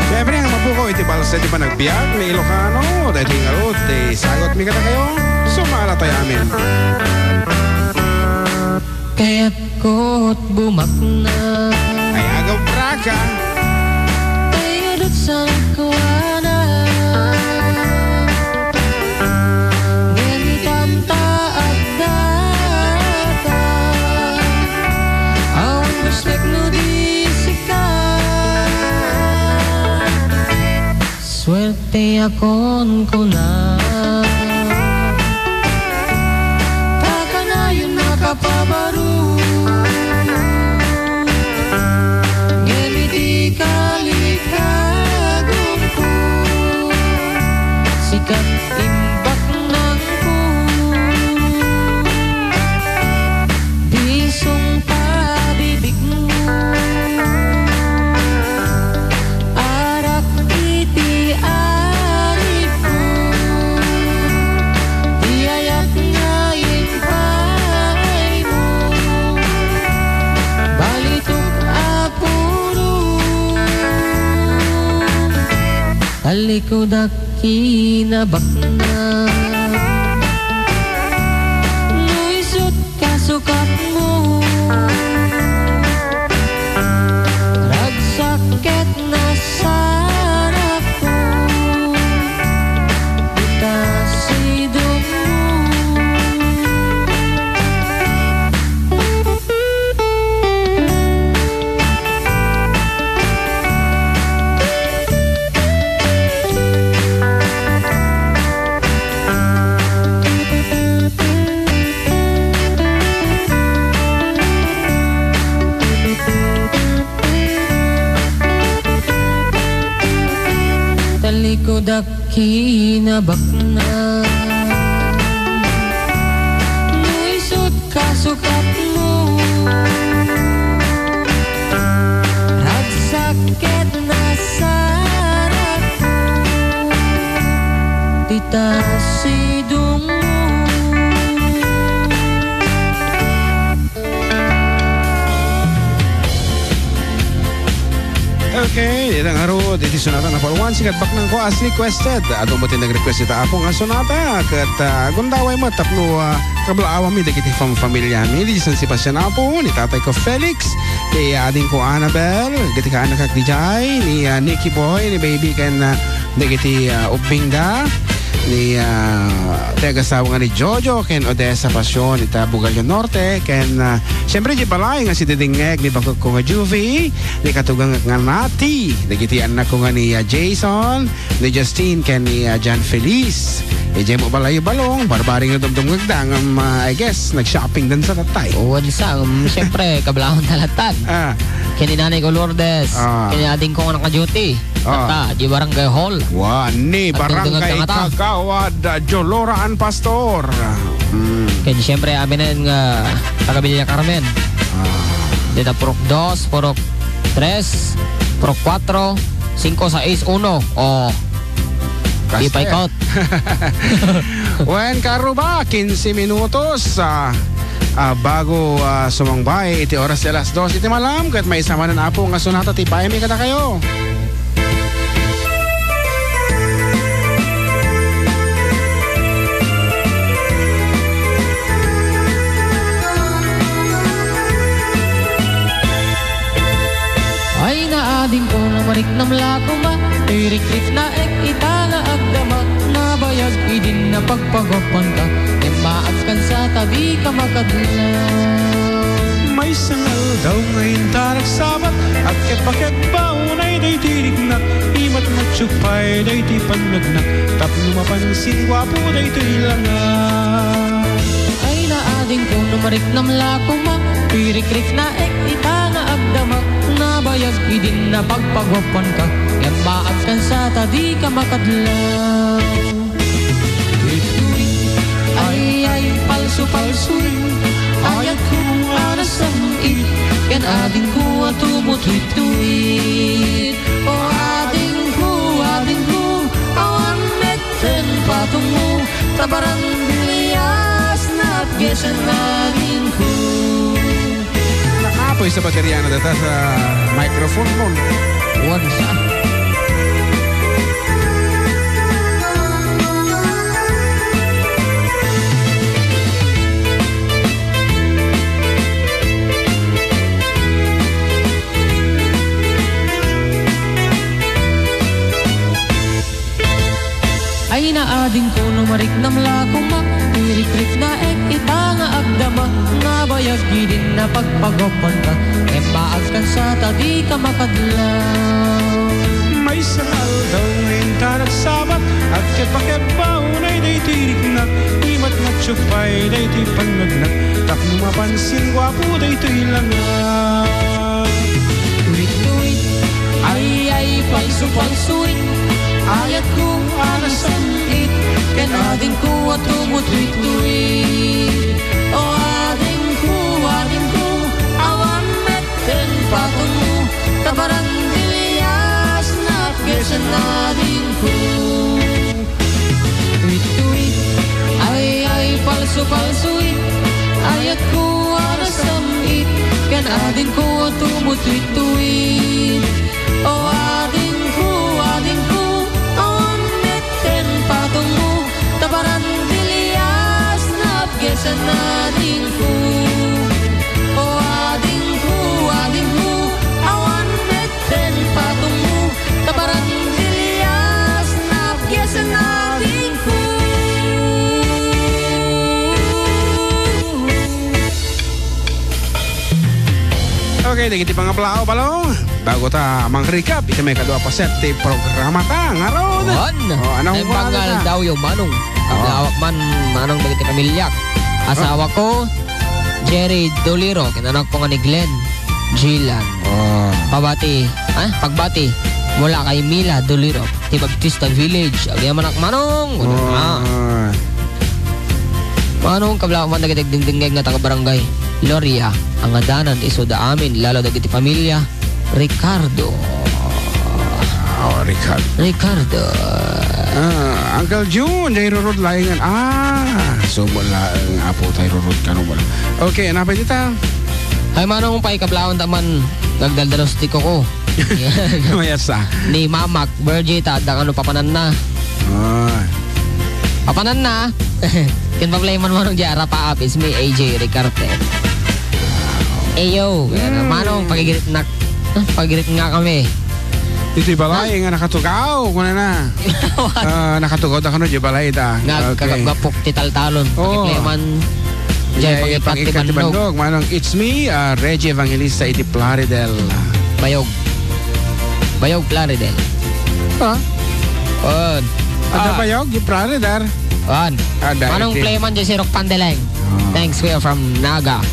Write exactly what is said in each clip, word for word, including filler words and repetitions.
Siyempre, ang mapukaw iti balsa iti panagbiag ni Ilocano, daytoy ngarud, ti sagut mi kadakayo, sumala tayo amin. Kayatko't bumaknang. Ay, agaw praka. Tayo dut sa kuana. Ngem itanta agdata. Awan respect no di sika. Suerte akon kuna. Pakanayon makapabaro. Ngem iti kalikagumko, sika imbaknangko. Bisong pabibigmo. Arak iti aribko, ti ayat nga impaaymo. Balitok a pudno, talikudak kinabaknang. No isut' kasukatmo, ragsak ket nasarakko, ita sidongmo. Talikudak kinabaknang. No isut' kasukatmo, ragsak ket nasarakko, ita sidongmo. Okay, ita ngarud, iti sonata number one, Sika Imbaknangko as requested. Adu met ti nag-request ita, Apo, nga sonata, ket, ah, gundaway met tapno, ah, kablaawami dagiti famfamiliami, di San Sebastian, Apo, ni tatayko Felix, ti adingko Annabel, dagiti kaanakak di jay, ni, ah, Nicky Boy, ni Baby, ken, ah, dagiti, ah, ubbingda, ni, ah, ti agasawa nga ni Jojo ken Odessa Pasion ita Bugallo Norte, ken, ah, siyempre, di balay nga sididingngeg ni bakekko nga Juvie, ni katugangek nga Nati, dagiti annakko nga ni, ah, Jason, ni Justin, ken ni, ah, John Feliz. Idiay met balay balong, barbareng nga dumdumngegda, ngem, ah, I guess, nag-shopping dan sa tatay. Wen sa, um, siyempre, kablaawanta latta. Ah. Ken ni nanayko Lourdes, Ah. ken ni adingko nga naka-duty. Ah. Tatta, di Barangay Hall. Wa, ni Agdengdengag Barangay tangata. Kagawad, ah, Jolora and Pastor. Mm. Ken siyempre, aminen nga taga Villa Carmen. Ah. Dita purok dos, purok tres, purok kuatro, singko, sais, uno. Oh. Di Kaste. Paikot. Wen, karuba, kinse minutos, ah, ah, bago, ah, sumangbay iti oras ti alas dos iti malam, ket maysa manen, Apo, nga sonata ti ipaaymi kadakayo. Ay, naadingko, no mariknam la koma, ti rikriknaek ita nga agdama, nabayag idin napagpaguapoanka, ngem maagkan sa ta dika makadlaw. Maysa nga aldaw nga intarak Sabat, agkebakebba unay daytoy riknak, imatmatsuk pay daytoy pannaknak, tapno mapansin guapo daytoy langa. Ay, naadingko, no mariknam la koma, ti rikriknaek ita nga agdama, nabayag idin napagpaguapoanka, ngem maagkan sa ta dika makadlaw. Tweet-tweet, ay, ay, palsu-palsu, ayatko a nasam-it, ken adingko a tumutweet-tweet. O adingko, adingko, awan metten patongmo, ta barang bias, naatgesen adingko. Pay sa bateria na data sa microphone mo. Wan sa. Ay, naadingko no mariknam la koma, ti rikriknaek ita nga agdama, nabayag idi napagpagupanka, ket maagkan sa ta dika makadlaw. Maysa nga aldaw nga intanak Sabat, agkebakebbaw nay daytoy riknak, imat nga tiupay daytoy pannagnak, tapno mapansin guapo daytoy langak. Wit-wit, ay, ay, palsu-palsuit, ayatko a nasam-it, ken adingko a tumutwitwit. O adingko, adingko, awan met ken patongmo, ta parandilias napgesen adingko. Wit-wit, ay, ay, palsu-palsuit, ayatko a nasam-it, ken adingko a tumutwitwit. O adingko, adingko, awan met ken patongmo, ta parandilias napgesen adingko. O adingko, adingko, awan met ken patongmo, ta parandilias napgesen adingko. Okay, dagiti pangaplao, Balong. Bago ta mang-recap iti maikadua a paset ti programa ta ngarud. Wan. O, ano Ay, ang pangal ta? Daw yung manong. Oh. Kablawak man, manong dagiti pamilyak. Asawa ko, Jerry Doliro, kinanakko nga ni Glenn Gilan. Oh. Pabati, ah, pagbati mula kay Mila Doliro, ti Baptista Village. Agyamanak manong. Oh. Ah. Manong, kablawak man dagiti agdingdingngeg nga taga-barangay Loria, angadanan isu da amin, lalo dagiti pamilya Ricardo. Oh, Ricardo. Ricardo. Ah, Uncle June, jay rurod laengen. Ah, sumo laeng, Apo, tay rurod kano mo. Okay, ano pa dita? Ay, manong pay kablawak ta man, nagdaldalos ti kuko. Mayasa. Ni Mamak, Virgie, ta adda kano papananna. Ah. Papananna. Ken paglayman manong di arapaap, it's me, A J Ricarte. Eyo, yan, Hmm. manong, pagigirit nak-, ah, pagigirit nga kami. Iti balay Ha? nga nakatugaw, kuna na. What? Ah, nakatugaw ta kano, di balay ta. Nga, Okay. kagapgapok ti taltalon. Oo. Pakikleman. Jay, Jay, pakikat ti pakikat ti bandog. bandog. Manong, it's me, ah, Reggie Evangelista, iti Plaridel. Bayog. Bayog, Plaridel. Ah? On. Ada Ah. bayog, di Plaridel. On. Ada Manong iti Clement J C Rock Pandeleng. Ah. Thanks, we are from Naga.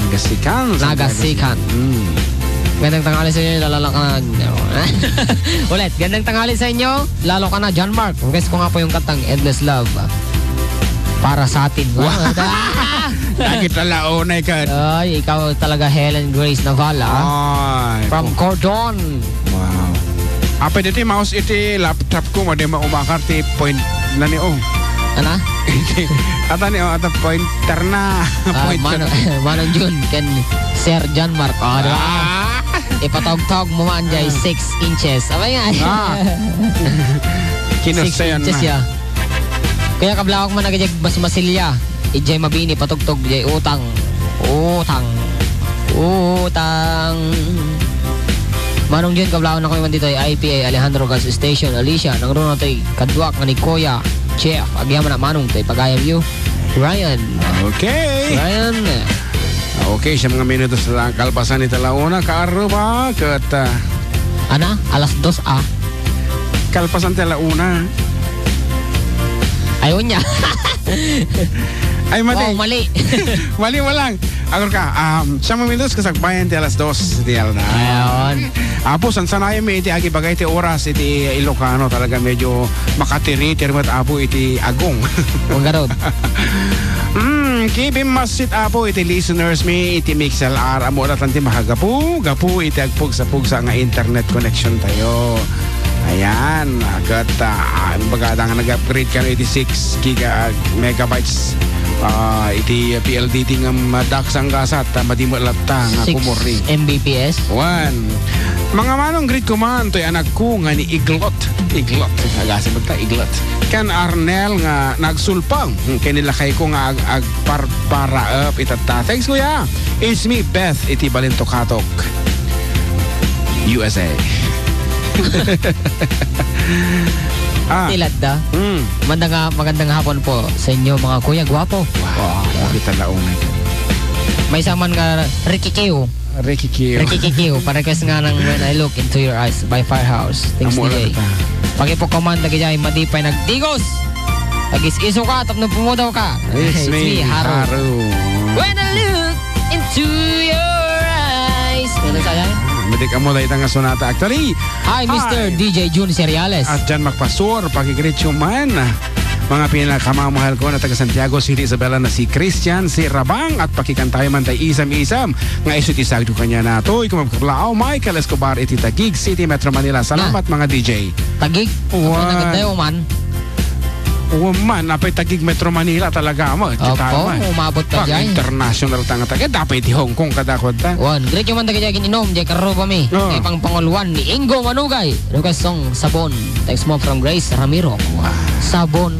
Nagasikan. Nagasikan. Hmm. Gandang tanghali sa inyo, lalakanan. Ulit, gandang tanghali sa inyo, lalo ka na, John Mark. Request ko nga po yung kantang Endless Love. Para sa atin. Wow. Nakita launay ka. Ay, ikaw talaga, Helen Grace Navala. Ay, From po. Cordon. Wow. Apay dito'y mouse iti laptop ko, madi maumakar ti point na ni, oh. Ana? Ata ni, oh, ata pointer na. Ah, Pointer. Manong, Manong Jun, ken Sir John Mark. Oh, di ba? Ah. Ipatawag-tawag mo man, jay, Ah. six inches. Abay nga. Ah. Six Kinusayan inches na. ya. Kaya kablawak man agad mas masilya. Ijay mabini patugtog jay utang. Utang. Utang. Manong Jun, kablawan na kayo man dito ay I P A Alejandro Gas Station, Alicia, nang runa to'y kaduak nga ni Kuya Jeff. Agyaman na manong to'y pagayam yu. Ryan. Okay. Ryan. Okay, siya mga minutos na lang kalpasan ni Talauna, Karuba, kat, ah, Ana? Alas dos, ah. Kalpasan ti alauna. Ay, unya. Ay, mali. Wow, mali. Mali mo lang. Agor ka, um, siya maminos kasagbayan ti alas dos, ti alda. Ayon. Apo, sansanayan mi iti agibagay ti oras iti Ilocano. Talaga medyo makatiritir met, Apo, iti agong. Kung garod. Mm, kibim massit, Apo, iti listeners mi, iti Mix L R. Amo datan ti makagapu, gapu iti agpugsa-pugsa nga internet connection tayo. Ayan, ket, ah, baga da nga nag-upgrade kano iti six giga-, megabytes Ah, iti P L D T nga, um, Dax Angasat, ah, madi met latta nga Six kumurni. M B P S. Wen. Mga manong, greet ko man toy anakko nga ni Iglot. Iglot. Agasem ta, Iglot. Ken Arnel nga nagsulpang. Hmm, ken ni lakayko nga ag-, agparparaep itatta. Thanks, kuya. It's me, Beth, iti Balintong Katok, U S A. Ah. Ti ladda. Hmm. Magandang, magandang hapon po sa inyo, mga kuya gwapo. Wow, kita launay. Maysa man nga Ricky Q. Ricky Q. Ricky Q. Pa-request nga ng When I Look Into Your Eyes by Firehouse. Thanks, Amo lang D J. Kita. Pag-ipok ko man, dagiti ay madi pay nagdigos. Tagis-iso ka, tapno pumudaw ka. It's It's me, me, Haru. Haru. When I look into your eyes. Ano sa yan? Madik amo dayta nga sonata. Actually, Hi, Mister Hi. D J Jun Seriales. At dyan magpasur, pakigreet man. Mga pinakamamahal ko na taga Santiago City, Isabela na si Christian, si Rabang, at pakikantayo man tay isam-isam. Nga isu ti sagdi ko kanya na to, ikumabkablaaw, Michael Escobar, iti Taguig City, Metro Manila. Salamat, Na. mga D J. Taguig? Wow. Ano naganda yung man? Uwan man, apay Taguig Metro Manila talaga mo. Opo, Kita man. Umabot ka Pag dyan. International tanga taga, dapat di Hong Kong kada kota. Wan, greet you man dagiti agin-inom, di karuba mi. Oo. Kay pangpanguluan ni Ingo Manugay. Request song, Sabon. Text mo from Grace Ramiro. Wow. Sabon.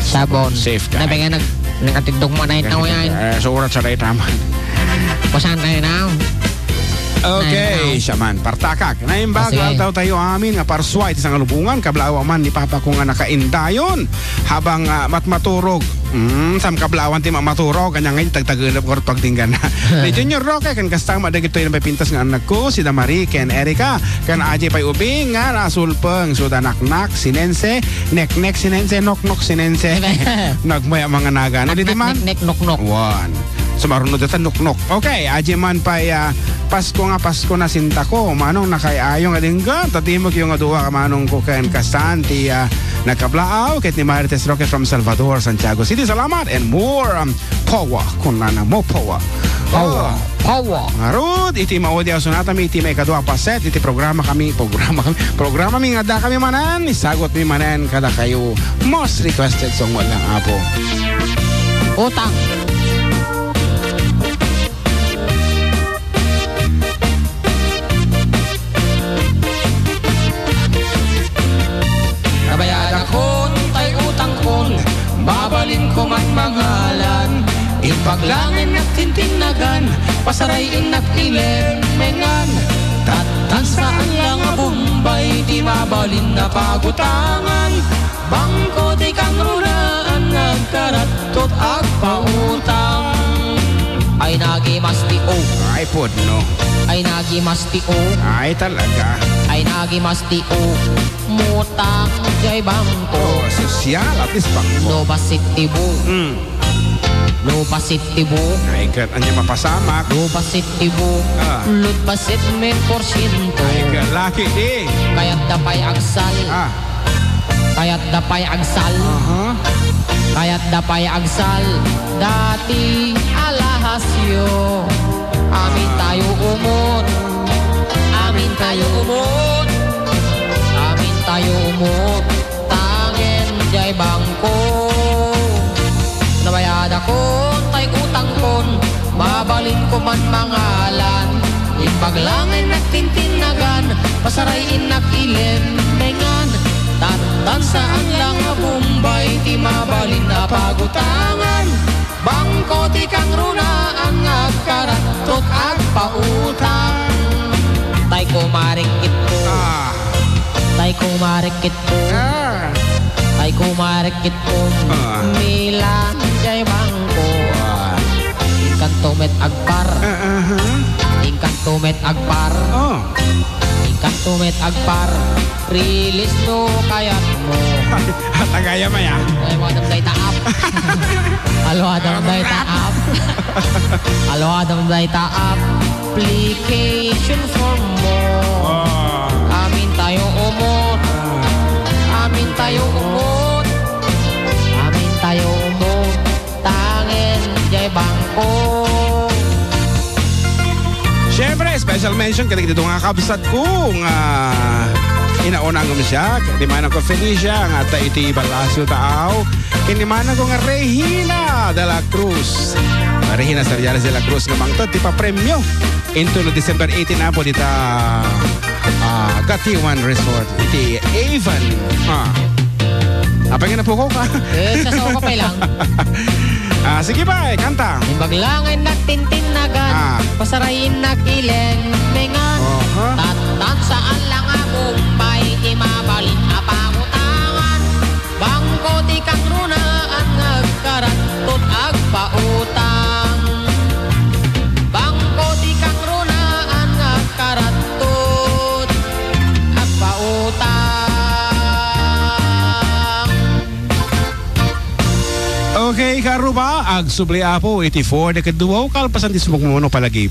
Sabon. Safe ka. Nabi nga nag-, nagkatindog mo na ito yan. Eh, surat sa dayta man. Pasan tayo na. Okay, Nine siya man. Partakak. Naimbag, Ah, sige. aldaw tayo amin nga parsua iti sangalubungan. Kablaaw man ni papa ko nga nakaindayon. Habang, ah, matmaturog. Mm, sam kablaawan ti mamaturog. Kanya ngayon, tagtagelep ko pagdinggan na. Ni Junior Roque, kan kastang madagit to yung pintas nga anak ko, si Damari, ken Erica, kan Ajay pay ubing, nga nasulpeng, suda naknak, sinense, neknek, sinense, noknok, sinense. Nagmaya mga naga. Ano dito man? Nek, nek, noknok. One. Sumaruno dita nuknok. Okay, aji man pay, ah, Pasko nga Pasko na sinta ko. Manong nakay-ayo nga dinggan. Tatimok yung nga duwa ka manong ko ken kasan ti, ah, nagkablaaw. Ket ni Marites Roque from Salvador, Santiago City. Salamat and more, um, power. Kunana mo power. Power. Ah. Power. Ngarud, iti maudi a sunata mi iti may kadua paset. Iti programa kami, programa kami, programa mi nga da kami manan. Isagot mi manan kada kayo. Most requested song mo lang, Apo. Utang. Nabayadakon tay utangkon, babalinko man mangalan. Impaglangin nagtintinnagan, pasaray innak ilemengan. Tattan saan lang a Bombay, ti mabalin a pagutangan. Bangko ti kangrunaan nga agkarattot agpautang. Ay nagimas ti o. Ay, pudno. Ay nagimas ti o. Ay, talaga. Ay nagimas ti o. Mutang jay bangko. Oh, sosyal, at least bangko. Lobasit ti bu. Mm. Lobasit ti bu. Ay, kat, anya mapasamak? Lobasit ti bu. Ah. Lutbasit met porsyento. Ay, kat, laki di. Kayat da pay agsal. Ah. Kayat da pay agsal. Aha. Kayat da pay agsal. Dati alahasyo. Amin tayo umot. Amin tayo umot. Amin tayo umot. Tangen jay bangko. Nabayadakon tay utangkon. Mabalinko man mangalan, impaglangin nagtintinnagan, pasaray innak ilemengan. Tattan saan lang a Bombay, ti mabalin a pagutangan. Bangko ti kangrunaan nga agkarattot agpautang. Tay kumarikit ko. Ah. Tay kumarikit ko. Ah. Tay kumarikit ko. Ah. Milan jay bangko. Ah. Inkanto met agpar. Ah, aha. Inkanto met agpar. Oh. Inkanto met agpar. Release no kayat mo. Tagaya maya. Ay, wadam dayta app. Alwadam dayta app. Alwadam dayta app. Application form mo. Ah. Amin tayo umot. Ah. Amin tayo umot. Amin tayo umot. Tangen jay bangko. Siyempre, special mention kadagiti nga kabsat ko nga Inaunang ngem siak, ken ni manangko Felicia, nga adda iti Palacio Taaw. Ken ni manangko nga Regina de la Cruz. Regina Seriales de la Cruz nga mangted ti papremio. Into no December eighteen, apo dita, ah, Gatiwan Resort. Iti Avon. Ah. Apay nga napukok ka? Eh, sa sao ka pa lang. Ah, sige pa, eh, kanta. Imbag lang ay nagtintinnagan, Ah. pasarayin nagilengmengan. Oho. Tattan saan lang a Bombay, ti mabalin a pangutangan. Bangko ti kangrunaan nga agkarattot agpautang. Bangko ti kangrunaan nga agkarattot agpautang. Okay, karuba, agsubli, Apo, iti four na kadua, kalpasan ti sumagmamano palagip.